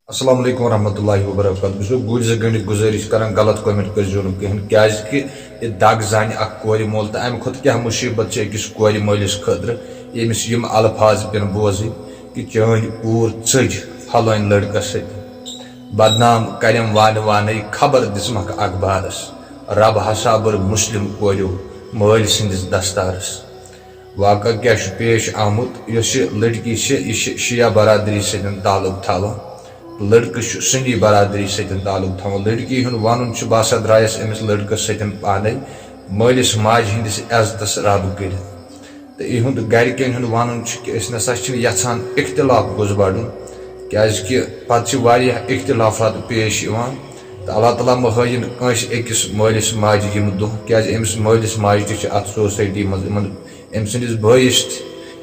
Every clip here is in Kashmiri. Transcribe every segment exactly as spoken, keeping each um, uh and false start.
السلام علیکم ورحمۃ اللہ وبرکاتہ۔ بہٕ چھُسو گُرۍ زٕ گٔنٛڈِتھ گُزٲرِش کران، غلط comment کٔرۍزیو نہٕ کِہیٖنۍ، کیازِ کہِ یہِ دگ زانہِ اکھ کورِ مول، تہٕ امہِ کھۄتہٕ کیٛاہ مُصیٖبت چھِ أکِس کورِ مٲلِس خٲطرٕ، ییٚمِس یِم الفاظ پیٚن بوزٕنۍ کہِ چٲنۍ کوٗر ژٔج فلٲنۍ لڑکس سۭتۍ، بدنام کرٮ۪م وانہٕ وانَے، خبر دِژمکھ اخبارس، رب ہسا بٔر مسلم کوریو مٲلۍ سٕنٛدِس دستارس۔ واقعہ کیٛاہ چھُ پیش آمُت؟ یۄس یہِ لڑکی چھِ، یہِ چھِ شیعہ برادری سۭتۍ تعلق تھاوان۔ لڑکہٕ چھُ سُنی برادری سۭتۍ تعلق تھاوان۔ لڑکی ہُنٛد وَنُن چھُ، بہٕ ہسا درٛایَس أمِس لڑکَس سۭتۍ پانَے مٲلِس ماجہِ ہٕنٛدِس عزتَس رب کٔرِتھ۔ تہٕ یِہُنٛد گَرِکٮ۪ن ہُنٛد وَنُن چھُ کہِ أسۍ نہ سا چھِنہٕ یَژھان اختلاف گوٚژھ بَڑُن، کیٛازِکہِ پَتہٕ چھِ واریاہ اختلافات پیش یِوان۔ تہٕ اللہ تعالیٰ مہ ہٲیِن کٲنٛسہِ أکِس مٲلِس ماجہِ یِم دۄہ، کیٛازِ أمِس مٲلِس ماجہِ تہِ چھِ اَتھ society منٛز یِمَن أمۍ سٕنٛدِس بٲیِس تہِ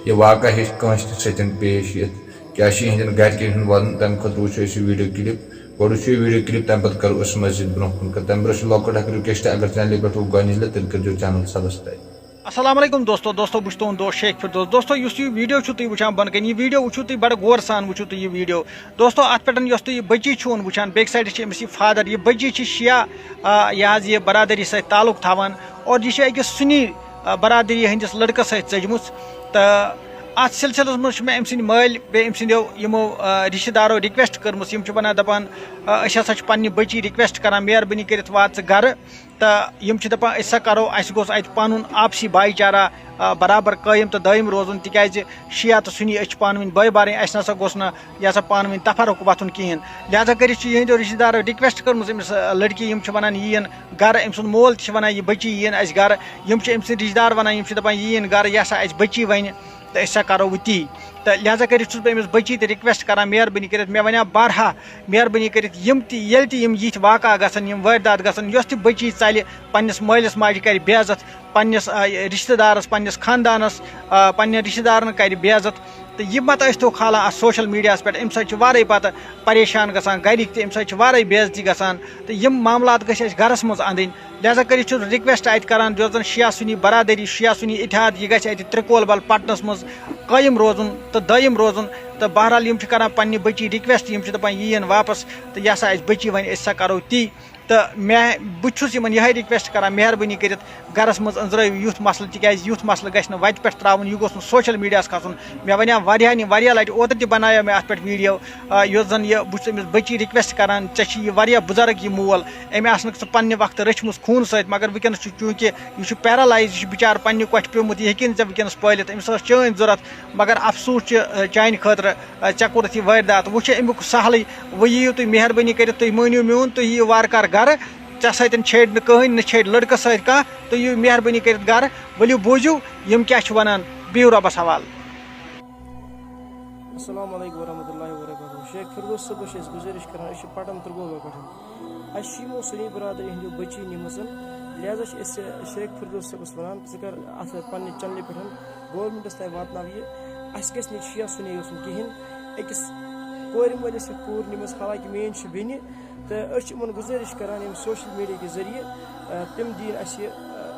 یہِ واقعہ ہیٚکہِ کٲنٛسہِ تہِ سۭتۍ پیش یِتھ۔ کیٛاہ چھِ یِہِنٛدٮ۪ن گَرِکٮ۪ن ہُنٛد وَنُن، تَمہِ خٲطرٕ وٕچھو أسۍ یہِ video clip۔ گۄڈٕ وٕچھو یہِ video clip، تَمہِ پَتہٕ کَرو أسۍ مزید برٛونٛہہ کُن کَتھ۔ تَمہِ برٛونٛہہ چھِ لۄکٕٹ اَکھ request، اگر channel پٮ۪ٹھ وُ گۄڈٕنِچ لَٹہِ، تیٚلہِ کٔرۍزیو channel subscribe۔ السلام علیکم دوستو۔ دوستو، بہٕ چھُس تُہُنٛد دوست شیخ فردوس۔ دوستو، یُس یہِ video چھُو تُہۍ وٕچھان بۄنہٕ کَنہِ، یہِ video وٕچھِو تُہۍ بَڑٕ غورٕ سان، وٕچھِو تُہۍ یہِ video۔ دوستو، اَتھ پٮ۪ٹھ یۄس تُہۍ یہِ بٔچی چھُو وٕچھان، back side چھِ أمِس یہِ father، یہِ بٔچی چھِ شیعہ، آ، یہِ حظ یہِ برادری سۭتۍ تعلق تھاوان، اور یہِ چھِ أکِس سُنی، آ، برادری ہٕنٛدِس لٔڑکَس سۭتۍ ژٔجمٕژ۔ تہٕ اَتھ سلسلس منٛز چھِ مےٚ أمۍ سٕنٛدۍ مٲلۍ بیٚیہِ أمۍ سٕنٛدیو یِمو، آ، رشتہٕ دارو request کٔرمٕژ، یِم چھِ وَنان، دَپان، آ، أسۍ ہسا چھِ پننہِ بٔچی request کران، مہربٲنی کٔرِتھ وات ژٕ گرٕ۔ تہٕ یِم چھِ دَپان، أسۍ ہسا کرو، اَسہِ گوٚژھ اَتہِ پَنُن آپسی بھایی چارہ، آ، برابر قٲیِم تہٕ دٲیِم روزُن، تِکیازِ شیعہ تہٕ سُنی، أسۍ چھِ پانہٕ ؤنۍ بٲے بارٕنۍ، اَسہِ نہ سا گوٚژھ نہٕ یہِ ہسا پانہٕ ؤنۍ تفرق وۄتھُن کِہیٖنۍ۔ لہذا کٔرِتھ چھِ یِہنٛدیو رشتہٕ دارو request کٔرمٕژ أمِس، آ، لڑکی، یِم چھِ وَنان، یہِ یِن گرٕ، أمۍ سُنٛد مول تہِ چھِ وَنان، یہِ بٔچی یِیِن اَسہِ گرٕ۔ یِم چھِ أمۍ سٕنٛدۍ رشتہٕ دار وَنان، یِم چھِ دَپان، یہِ یِن گرٕ، یہِ ہسا اَسہِ بٔچی وَنہِ، تہٕ أسۍ ہسا کَرو وۄنۍ تی۔ تہٕ لہذا کٔرِتھ چھُس بہٕ أمِس بٔچی تہِ request کران، مہربٲنی کٔرِتھ، مےٚ وَنیٛاو بارہا، مہربٲنی کٔرِتھ، یِم تہِ، ییٚلہِ تہِ یِم یِتھۍ واقعہ گژھن، یِم وٲردات گژھن، یۄس تہِ بٔچی ژَلہِ، پنٛنِس مٲلِس ماجہِ کَرِ بے عزت، پنٛنِس، آ، رشتہٕ دارَس، پنٛنِس خاندانَس، آ، پنٛنٮ۪ن رشتہٕ دارَن کَرِ بے عزت۔ تہٕ یہِ مَتہٕ ٲسۍ تو کھالان اَتھ social mediaہَس پٮ۪ٹھ، اَمہِ سۭتۍ چھِ وارَے پَتہٕ پریشان گژھان گَرِکۍ تہِ، اَمہِ سۭتۍ چھِ وارَے بے عزتی گژھان۔ تہٕ یِم معاملات گٔژھۍ اَسہِ گَرَس منٛز اَنٕنۍ۔ لہذا کٔرِتھ چھُس request اَتہِ کران، یۄس زَن شیعہ سُنی برادری، شیعہ سُنی اتحاد، یہِ گژھِ اَتہِ ترٛکول بل پٹنَس منٛز قٲیِم روزُن تہٕ دٲیِم روزُن۔ تہٕ بہرحال، یِم چھِ کران پننہِ بٔچی request، یِم چھِ دَپان، یہِ یِن واپس تہٕ یہِ ہسا اَسہِ بٔچی وَنہِ، أسۍ ہسا کرو تی۔ تہٕ مےٚ، بہٕ تہِ چھُس یِمن یِہے request کران، مہربٲنی کٔرِتھ گرس منٛز أنٛزرٲیِو یُتھ مسلہٕ، تِکیازِ یُتھ مسلہٕ گژھِ نہٕ وتہِ پٮ۪ٹھ ترٛاوُن، یہِ گوٚژھ نہٕ social mediaہَس کھسُن۔ مےٚ وَنیٛاو واریاہَن، واریاہ لَٹہِ، اوترٕ تہِ بَنایو مےٚ اَتھ پٮ۪ٹھ video، آ، یۄس زَن یہِ، بہٕ چھُس أمِس بٔچی request کران، ژےٚ چھِ یہِ واریاہ بُزرگ یہِ مول، أمۍ آسنَکھ ژٕ پنٛنہِ وقتہٕ رٔچھمٕژ خوٗنہٕ سۭتۍ، مگر وٕنکیٚنَس چھُ، چوٗنٛکہِ یہِ چھُ paralyze، یہِ چھُ بِچارٕ پنٛنہِ کۄٹھِ پیوٚمُت، یہِ ہیٚکہِ نہٕ ژےٚ وٕنکیٚنَس پٲلِتھ، أمِس ٲس چٲنۍ ضوٚرَتھ، مگر افسوٗس چھِ، آ، چانہِ خٲطرٕ، آ، ژےٚ کوٚرُتھ یہِ وٲرۍ داتھ۔ وۄنۍ چھُ اَمیُک سہلٕے، وۄنۍ یِیِو تُہۍ مہربٲنی کٔرِتھ، تُہۍ مٲنِو میون، تُہۍ یِیِو وارٕ کارٕ گَرٕ، ژےٚ سۭتۍ چھیڑِ نہٕ کٕہٕنۍ، نہ چھیڑِ لٔڑکَس سۭتۍ کانٛہہ، تُہۍ یِیِو مہربٲنی کٔرِتھ گَرٕ، ؤلِو بوٗزِو یِم کیٛاہ چھِ وَنان، بِہِو رۄبَس حوالہٕ۔ السلام علیکم ورحمۃ اللہ وبرکاتہ۔ شیخ فردوس صٲبَس چھِ أسۍ گُزٲرِش کران، أسۍ چھِ پٹن ترگوبا پٮ۪ٹھ۔ اَسہِ چھِ یِمو سُنی برادری ہِنٛدیو بٔچی نِمٕژ۔ لہذا چھِ أسۍ شیخ فردوس صٲبَس وَنان، ژٕ کر اَتھ پنٛنہِ چنلہِ پٮ۪ٹھ governmentس تام واتناو یہِ۔ اَسہِ گژھِ نہٕ شیعہ سُنی یوت کِہیٖنۍ۔ أکِس کورِ مٲلِس چھِ کوٗر نِمٕژ، حالانکہِ میٛٲنۍ چھِ بیٚنہِ۔ تہٕ أسۍ چھِ یِمَن گُزٲرِش کران ییٚمہِ social mediaکہِ ذٔریعہٕ، آ، تِم دِیِن اَسہِ یہِ، آ،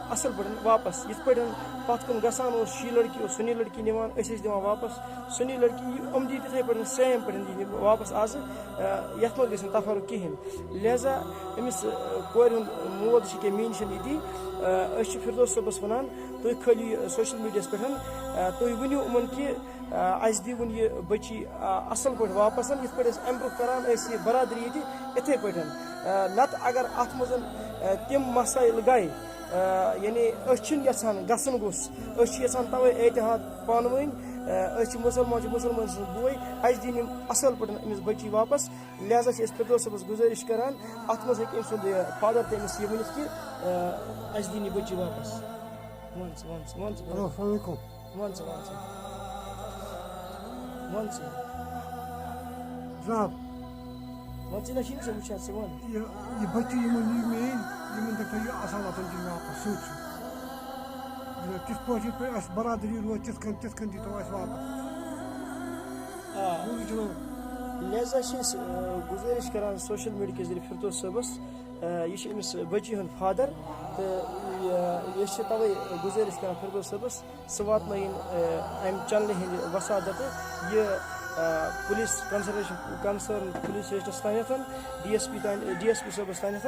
اَصٕل پٲٹھۍ واپَس۔ یِتھ پٲٹھۍ پَتھ کُن گژھان اوس، شی لڑکی اوس سُنی لڑکی نِوان، أسۍ ٲسۍ دِوان واپَس سُنی لڑکی۔ یہِ یِم دِیہِ تِتھَے پٲٹھۍ، same پٲٹھۍ دِیہِ یِم واپَس آزٕ، آ، یَتھ منٛز گژھِ نہٕ تفرُق کِہیٖنۍ۔ لہذا أمِس، آ، کورِ ہُنٛد مول تہِ چھِ کینٛہہ، میٛٲنۍ چھَنہٕ یہِ دِی۔ آ، أسۍ چھِ فردوس صٲبَس وَنان، تُہۍ کھٲلِو یہِ social mediaہَس پٮ۪ٹھ، آ، تُہۍ ؤنِو یِمَن کہِ، آ، اَسہِ دِیوُن یہِ بٔچی، آ، اَصٕل پٲٹھۍ واپَس، یِتھ پٲٹھۍ أسۍ اَمہِ برونٛہہ کَران ٲسۍ یہِ برادری ییٚتہِ، یِتھَے پٲٹھۍ۔ آ، نَتہٕ اگر اَتھ منٛز، آ، تِم مسٲیِل گٔے، آ، یعنی أسۍ چھِنہٕ یَژھان گژھُن گوٚژھ، أسۍ چھِ یَژھان تَوَے اتحاد پانہٕ ؤنۍ، آ، أسۍ چھِ مُسلمان، چھِ مُسلمان سٕنٛز بوے، اَسہِ دِیِن یِم اَصٕل پٲٹھۍ أمِس بٔچی واپَس۔ لہذا چھِ أسۍ فردوس صٲبَس گُزٲرِش کَران، اَتھ منٛز ہیٚکہِ أمۍ سُنٛد یہِ father تہِ أمِس یہِ ؤنِتھ کہِ، آ، اَسہِ دِیِن یہِ بٔچی واپَس۔ وَن ژٕ، وَن ژٕ، وَن ژٕ۔ ہیلو، السلام علیکم۔ وَن ژٕ، وَن ژٕ۔ وَن ژٕ۔ جناب۔ وَن ژٕ، نہ چھُے نہٕ ژےٚ وٕچھان، ژٕ وَن۔ یہِ، یہِ بٔچی یِمَن نِیہِ مےٚ أنۍ، یِمَن دَپہِ یہِ اَصٕل وَطن دِیِو واپَس، سیوٚد چھُ۔ جناب، تِتھ پٲٹھۍ، یِتھ پٲٹھۍ اَسہِ برادٔری روزِ، تِتھ کٔنۍ، تِتھ کٔنۍ دیٖتو اَسہِ واپَس۔ آ۔ بوٗزِو جناب۔ لہذا چھِ أسۍ، آ، گُزٲرِش کَران social media کہِ ذٔریعہٕ فردوس صٲبَس، آ، یہِ چھِ أمِس بٔچی ہُنٛد father، تہٕ یہِ، أسۍ چھِ تَوَے گُزٲرِش کَران فردوس صٲبَس، سُہ واتنٲیِن، آ، اَمہِ channelہِ ہِنٛدِ وسادَتہٕ یہِ آ، پُلیٖس کنسلٹیشن، کنسرن پُلیٖس سٹیشنس تانٮ۪تھ، ڈی ایس پی تانۍ، ڈی ایس پی صٲبس تانٮ۪تھ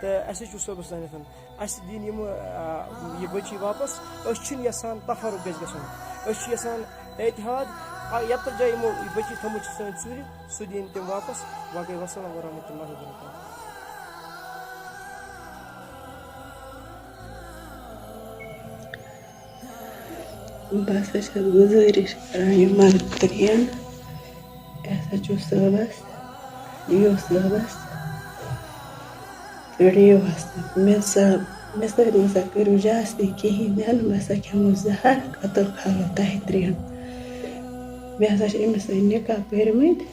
تہٕ ایس ایچ او صٲبس تانٮ۪تھ۔ اسہِ دِنۍ یِم، آ، یہِ بٔچی واپس۔ أسۍ چھِنہٕ یژھان تفرق گژھِ گژھُن، أسۍ چھِ یژھان اتحاد۔ آ، یتھ جایہِ یِمو یہِ بٔچی تھٲومٕژ چھِ سٲنۍ ژوٗرِ، سُہ دِنۍ تِم واپس۔ باقٕے وسلام ورحمتہ اللہ وبرکاتہ۔ بہٕ ہسا چھَس گُزٲرِش کران یِمن ترٛٮ۪ن ایس ایچ او صٲبس، ڈی او صٲبس تہٕ ڈی او ہس تہِ۔ مےٚ سا، مےٚ سۭتۍ مہ سا کٔرِو زیادتی کِہیٖنۍ تہِ نہٕ، بہٕ ہسا کھٮ۪مو زہر، قتل کھالو تۄہہِ ترٛٮ۪ن۔ مےٚ ہسا چھِ أمِس سۭتۍ نکاح پٔرمٕتۍ۔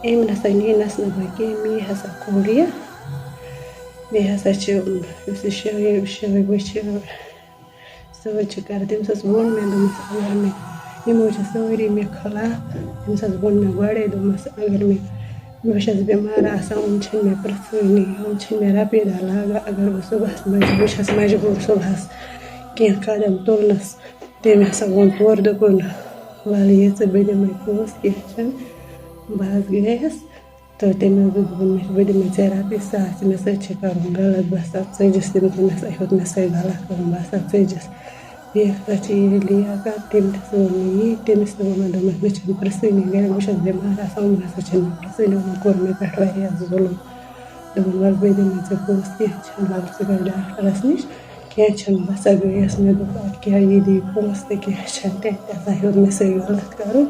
أمۍ نسا نِنَس نہٕ بہٕ کینٛہہ، مے ہسا کوٚر یہِ۔ مےٚ ہسا چھِ، یُس یہِ شٲعر، شٲعر وٕچھ، سۭتۍ چھِ کران، تٔمِس حظ ووٚن مےٚ، دوٚپمَس، اگر مےٚ، یِمو چھِ سٲری مےٚ خلاف۔ تٔمِس حظ ووٚن مےٚ گۄڈَے، دوٚپمَس، اگر مےٚ، بہٕ چھَس بٮ۪مار آسان، یِم چھِنہٕ مےٚ پرٛژھٲنی، یِم چھِنہٕ مےٚ رۄپیہِ دَہ لاگان۔ اگر بہٕ صُبحَس منٛز، بہٕ چھَس مجبوٗر صُبحَس کینٛہہ قدم تُلنَس۔ تٔمۍ ہسا ووٚن تورٕ، دوٚپُن، وَلہٕ یہِ ژٕ، بہٕ دِمَے پونٛسہٕ، کینٛہہ چھُنہٕ۔ بہٕ حظ گٔیَس تہٕ تٔمۍ حظ دوٚپ، دوٚپُن، مےٚ چھِ، بہٕ دِمَے ژےٚ رۄپیہِ ساس، ژٕ مےٚ سۭتۍ چھِ کَرُن غلط، بہٕ ہسا ژٔجِس۔ تٔمۍ دوٚپ، مےٚ سا ہیوٚت مےٚ سۭتۍ غلط کَرُن، بہٕ ہسا ژٔجِس۔ بیٚیہِ ہسا چھِ یہِ لیاقت، تٔمۍ تہِ ہسا ووٚن مےٚ یی، تٔمِس تہِ ووٚن مےٚ، دوٚپمَس، مےٚ چھِنہٕ پرٛژھٲنی گَرِ، بہٕ چھَس بٮ۪مار آسان، یِمَن ہسا چھِنہٕ مےٚ پرٛژھٲنی، یِمَن کوٚر مےٚ پٮ۪ٹھ واریاہ ظُلُم۔ دوٚپُن، وَلہٕ بہٕ دِمَے ژےٚ پونٛسہٕ، کینٛہہ چھُنہٕ، وَلہٕ ژٕ گژھ ڈاکٹرَس نِش، کینٛہہ چھُنہٕ۔ بہٕ ہسا گٔیَس، مےٚ دوٚپ، اَدٕ کیٛاہ، یہِ دی پونٛسہٕ تہٕ کینٛہہ چھُنہٕ، تٔمۍ تہِ ہسا ہیوٚت مےٚ سۭتۍ غلط کَرُن۔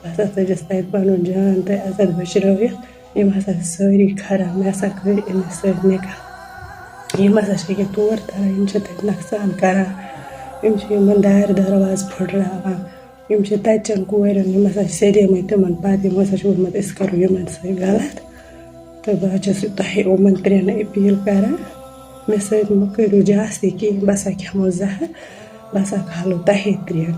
بہٕ ہسا ژٔجِس تَتہِ پَنُن جان تہٕ عزت بچرٲوِتھ۔ یِم ہسا چھِ سٲری خراب۔ مےٚ ہسا کٔرۍ أمِس سۭتۍ نِکاح۔ یِم ہسا چھِ ییٚکیٛاہ تور تران، یِم چھِ تَتہِ نۄقصان کران۔ یِم چھِ یِمَن دارِ دروازٕ پھٕٹراوان۔ یِم چھِ تَتہِ چٮ۪ن کورٮ۪ن، یِم ہسا چھِ سیٚدیمٕتۍ تِمَن پَتہٕ، یِم ہسا چھِ ووٚنمُت، أسۍ کَرو یِمَن سۭتۍ غلط۔ تہٕ بہٕ حظ چھَس تۄہہِ یِمَن ترٛٮ۪ن appeal کران، مےٚ سۭتۍ مہٕ کٔرِو زیادتی کِہیٖنۍ، بہٕ ہسا کھٮ۪مو زہر، بہٕ ہسا کھالو تۄہے ترٛٮ۪ن۔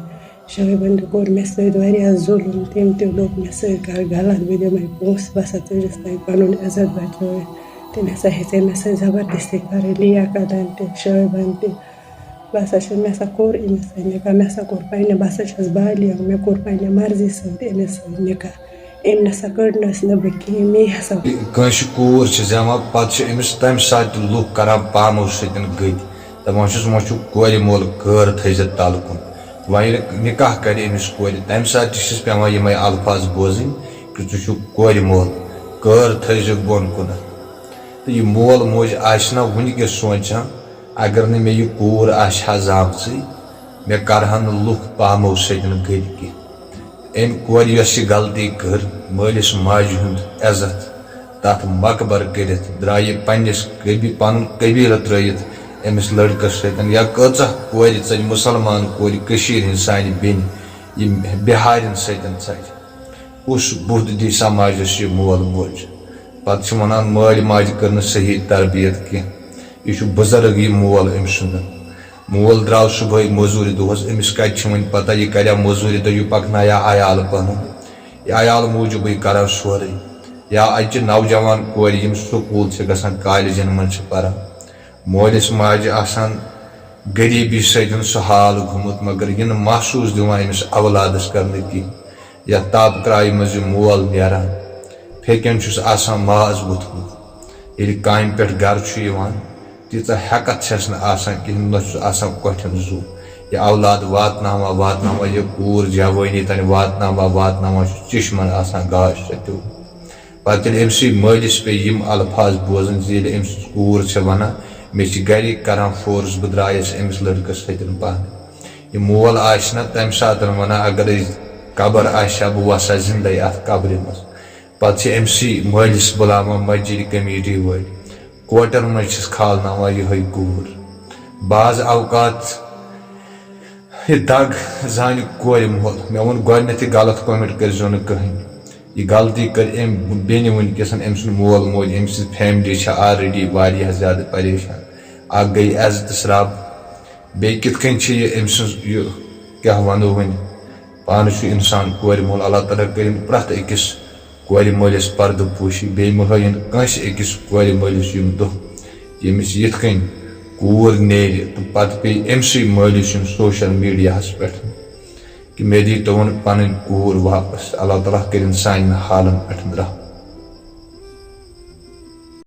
شعیبن تہِ کوٚر مےٚ سۭتۍ واریاہ ظُلُم، تٔمۍ تہِ دوٚپ مےٚ سۭتۍ کر غلط، بہٕ دِمے پونٛسہٕ، بہٕ ہسا ژٔجِس تَتہِ پَنُن عزت بچٲوِتھ۔ تٔمۍ ہسا ہیٚژے مےٚ سۭتۍ زبردستی کَرٕنۍ، لیاقتن تہِ، شعیبن تہِ۔ بہٕ ہسا چھَس، مےٚ ہسا کوٚر أمِس سۭتۍ نِکاح، مےٚ ہسا کوٚر پنٛنہِ، بہٕ ہسا چھَس بالغ، مےٚ کوٚر پنٛنہِ مرضی سۭتۍ أمِس سۭتۍ نِکاح۔ أمۍ نسا کٔڑنَس نہٕ بہٕ کِہیٖنۍ، مے ہسا کٲنٛسہِ کوٗر چھِ زٮ۪وان، پتہٕ چھِ أمِس تَمہِ ساتہٕ تہِ لُکھ کران پامو سۭتۍ گٔدۍ، دَپان چھِس، وۄنۍ چھُ کورِ مول، کٲر تھٲیزِ تَلہٕ کُن۔ وۄنۍ ییٚلہِ نِکاح کَرِ أمِس کورِ، تَمہِ ساتہٕ تہِ چھِس پٮ۪وان یِمَے الفاظ بوزٕنۍ کہِ ژٕ چھُکھ کورِ مول، کٲر تھٲیزِ بۄن کُنَتھ۔ تہٕ یہِ مول موج آسہِ نہ وٕنۍکٮ۪س سونٛچان، اگر نہٕ مےٚ یہِ کوٗر آسہِ ہا زامژٕے، مےٚ کَرٕہَن نہٕ لُکھ پامو سۭتۍ گٔدۍ کینٛہہ۔ أمۍ کورِ یۄس یہِ غلطی کٔر، مٲلِس ماجہِ ہُنٛد عزت تَتھ مقبر کٔرِتھ درٛایہِ پنٛنِس قبی-، پَنُن قبیٖلہٕ ترٛٲیِتھ أمِس لٔڑکَس سۭتۍ۔ یا کۭژاہ کورِ ژَجہِ، مُسلمان کورِ کٔشیٖرِ ہِنٛز سانہِ بیٚنہِ، یِم بِہارٮ۪ن سۭتۍ ژَجہِ۔ کُس بُتھ دی سماجَس یہِ مول موج؟ پَتہٕ چھِ وَنان، مٲلۍ ماجہِ کٔر نہٕ صحیح تربیت کینٛہہ۔ یہِ چھُ بُزرگ یہِ مول أمۍ سُنٛد۔ مول درٛاو صُبحٲے مٔزوٗرِ دۄہَس، أمِس کَتہِ چھِ وۄنۍ پَتہ یہِ کَریا مٔزوٗرِ دۄہ، یہِ پَکنایا عیال پَنُن؟ یہِ عیال موٗجوٗبٕے کَران سورُے۔ یا اَتہِ چھِ نوجوان کورِ، یِم سکوٗل چھِ گژھان، کالجَن منٛز چھِ پَران۔ مٲلِس ماجہِ آسان غریٖبی سۭتۍ سُہ حال گوٚمُت، مگر یہِ نہٕ محسوٗس دِوان أمِس اولادَس کَرنہٕ کِہیٖنۍ۔ یَتھ تاپہٕ کرٛایہِ منٛز یہِ مول نیران، پھیٚکٮ۪ن چھُس آسان ماز ووٚتھمُت۔ ییٚلہِ کامہِ پٮ۪ٹھ گرٕ چھُ یِوان، تیٖژاہ ہٮ۪کتھ چھَس نہٕ آسان کِہیٖنۍ، نہ چھُس آسان کۄٹھٮ۪ن زُو۔ یہِ اولاد واتناوان، واتناوان، یہِ کوٗر جوٲنی تانۍ واتناوان، واتناوان چھُ چشمن آسان گاش چتیومُت۔ پتہٕ ییٚلہِ أمۍ سٕے مٲلِس پیٚیہِ یِم الفاظ بوزٕنۍ زِ ییٚلہِ أمۍ سٕنٛز کوٗر چھےٚ وَنان، مےٚ چھِ گرِکۍ کران force، بہٕ درٛایس أمِس لٔڑکس سۭتۍ پانہٕ۔ یہِ مول آسہِ نہ تَمہِ ساتہٕ وَنان، اگر أسۍ قبر آسہِ ہا، بہٕ وَسہٕ ہا زِندَے اَتھ قبرِ منٛز۔ پَتہٕ چھِ أمۍ سٕے مٲلِس بُلاوان مسجد کمیٹی وٲلۍ، کوٹَن منٛز چھِس کھالناوان یِہوٚے کوٗر۔ بعض اوقات یہِ دَگ زانہِ کورِ مول۔ مےٚ ووٚن گۄڈٕنٮ۪تھ، یہِ غلط comment کٔرۍزیو نہٕ کٕہٕنۍ۔ یہِ غلطی کٔر أمۍ بیٚنہِ وٕنۍکٮ۪س، أمۍ سُنٛد مول موج، أمۍ سٕنٛز family چھےٚ already واریاہ زیادٕ پریشان۔ اَکھ گٔے عزتَس رَب، بیٚیہِ کِتھ کٔنۍ چھِ یہِ أمۍ سٕنٛز یہِ، کیٛاہ وَنو وۄنۍ، پانہٕ چھُ اِنسان کورِ مول، اللہ تعالیٰ کٔرِن پرٛٮ۪تھ أکِس کورِ مٲلِس پردٕ پوشی، بیٚیہِ مہٕ ہٲیِن کٲنٛسہِ أکِس کورِ مٲلِس یِم دۄہ، ییٚمِس یِتھ کٔنۍ کوٗر نیرِ تہٕ پتہٕ پیٚیہِ أمۍ سٕے مٲلِس یُن social media ہَس پٮ۪ٹھ۔ کہ مےٚ دی تِمن پنٕنۍ کوٗر واپس۔ اللہ تعالیٰ کٔرِن سانٮ۪ن حالن پٮ۪ٹھ رحم۔